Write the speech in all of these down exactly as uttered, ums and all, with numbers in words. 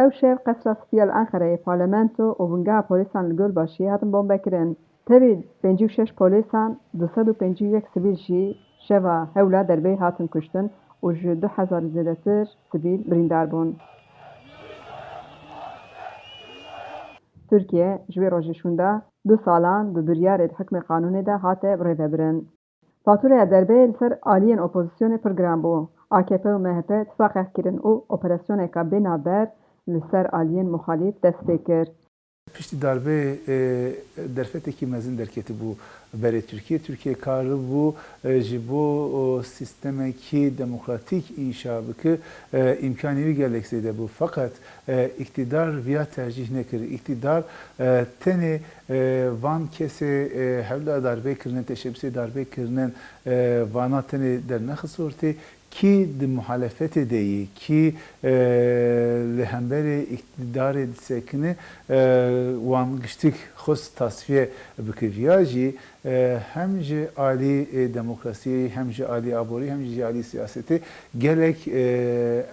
Ew şev Qesra Spî ya li Enqereyê, parlamento û bingeha polîsan li Gölbaşiyê hatin bombekirin. Tevî pêncî û şeş polîsan, du sed û pêncî û yek sivîl jî şeva hewla derbeyê hatin kuştin û ji du hezar zêdetir sivîl birîndar bûn. Tirkiye ji wê rojê şûnda du salan bi biryarê di hukmê qanûnê de hate birêvebirin. Fatûreya derbeyê li ser aliyên opozisyonê pir giran bû. A K P û M H P tifaqek kirin û operasyoneka bê navber li ser aliyên muxalîf dest pê kir. Piştî darbeyê, e, derfetekî mezin derketibû berê Tirkiyê. Tirkiye karibû, e, ji bo, o, sîstemekî demokratîk înşa bike, e, îmkanî wî gelek zêde bû. Feqet, e, îktîdar viya tercîh nekir. Îktîdar, e, tenê, e, van kesê, e, hewla darbê kirine, teşebûsê darbê kirine, e, vana tenê dernexist ortê. Kî di muhalefetê de yî, kî, e, li hemberê îktidarê disekine, e, wan giştik xwest tasfiye bike. Viya jî, e, hem ji alî, e, demokrasiyê, hem ji alî aborî, hem jî ji alî siyasetê gelek, e,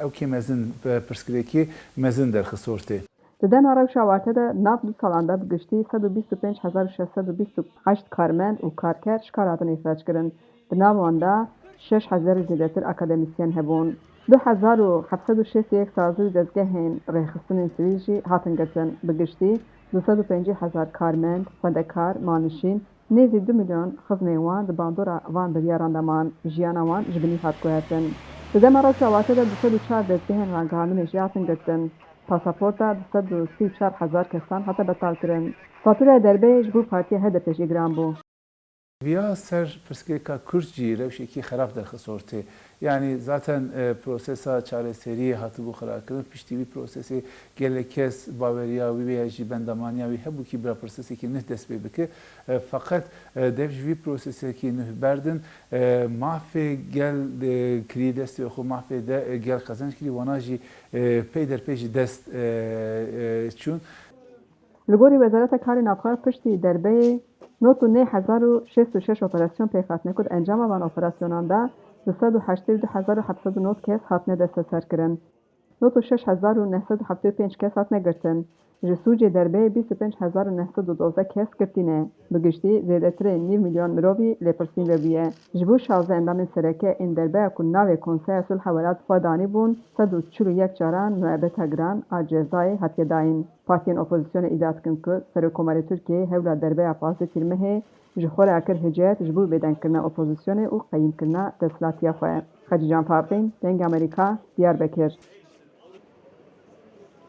ewkê mezin, e, pirsgirêkê mezin derxist ortê. Di dema rewşa awarte de, nav du salan de bi giştî sed û bîst û pênc hezar û şeş sed û bîst û heşt karmend û karker ji kar hatin îxrac kirin. Di nav wan de şeş hezarî zêdetir akademîsyen hebûn. Du hezar û heft sed û şêst û yek sazî û dezgehên rêxistinên sivîl jî hatin girtin. Bi giştî du sed û pêncî hezar karmend, xwendekar, malnişîn, nêzî du milyon xizmên wan di bandora van biryaran de man, jiyana wan ji binî hat guhertin. Di dema rewşa awarte de du sed û çar dezgehên ragihandinê jî hatin girtin. Pasaporta du sed û sî û çar hezar kesan hate betalkirin. Fatûreya derbeyê ji bo partiya H D P jî giran bû. Viya ser pirsgirêka Kurd jî rewşekî xerab derxist ortê. Yanî zaten, e, prosesa çareseriyê hatibû xirakirin. Piştî vî prosesê gelek kes baweriya wî ya jî bendamaniya wî hebû kî bira prosesekî nuh dest pê bike. E, feqet, e, dev ji vî prosesekî nuh berdin, e, mafê gel, e, kirî destê xwe, mafê de, e, gel qezenc kirî, wana jî, e, pey derpey ji dest, e, e, çûn. Li gorî Wezareta Karê Navxwe, piştî derbeyê nod û neh hezar û şêst û şeş operasyon pêk hatine ku di encama van operasyonan de du sed û heştê û du hezar û heft sed û nod kes hatine desteserkirin. Nod û şeş hezar û neh sed û heftê û pênc kes hatine girtin. Ji sûcê derbeyê bîst û pênc hezar û neh sed û dozdeh kes girtî ne. Bi giştî zêdetirê nîv milyon mirovî lêpirsîn vebûye. Ji bo şazdeh endamên sereke ên derbeya ku navê Konseya Sulha Welat xwe danîbûn, sed û çil û yek caran muebeta giran a cezayê hatiye dayîn. Partiyên opozisyonê îdia dikin ku Serokkomarê Tirkiyeyê hewla derbeya pazdeh tîrmehê ji xwe re kir hicet ji bo bêdengkirina opozisyonê û qeyîmkirina desthilatiya xwe. Xecîcan Farqîn, Dengê Amerîka, Diyarbekir.